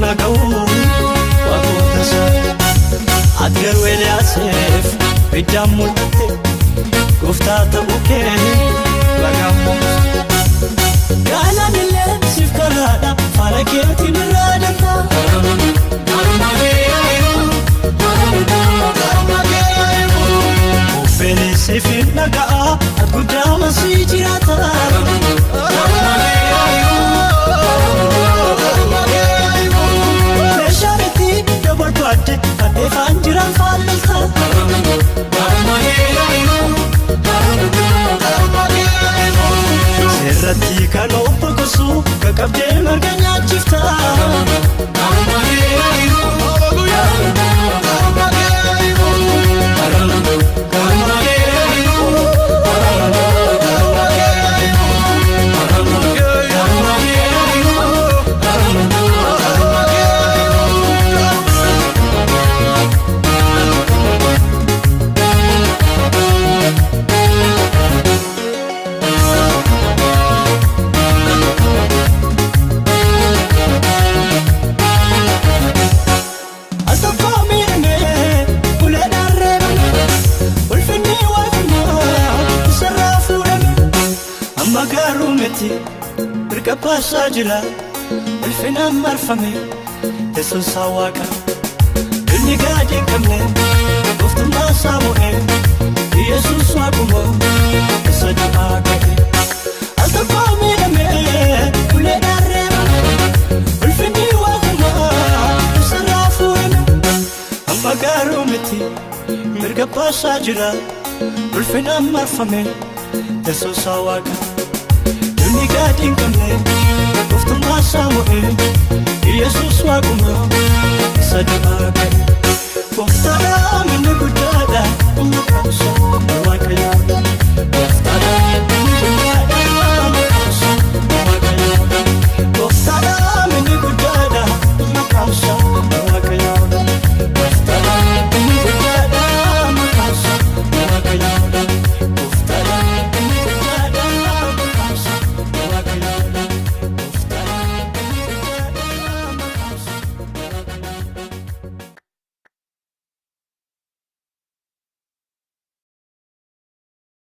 Dhaga'u waaqota isaa. Ati garuu Eeliyaasiif ibiddaan mul'atte, gooftaa ta'uu kee ragaan mul'iste. Galaanillee siif karaadha, faana keetiin irraa darba. Bubbeen siif hin dhaga'a, ati guddaa masii jiraata. Meeshaan itti dabarbaadde fadhee faan jiran faallolta. Seerratti kan obbo gosu qaqqabdee marga nyaachifta. Al tokko miidhamee uleedhaan reebame, ulfinni waaqummaa isarraa fuudhame. Amma garuu miti, mirga baasaa jira, ulfinaan marfame teessoon isaa waaqa. Inni gadi hin qabne gooftummaa isaa mo'e, Yesuus waaquma isa du'aa ka'e. Al tokko miidhamee uleedhaan reebame, ulfinni waaqummaa isarraa fuudhame. Amma garuu miti, mirga baasaa jira, ulfinaan marfame teessoo isaa waaqa. Inni gadi hin qabne gooftummaa isaa mo'e, Yesuus waaquma isa du'aa.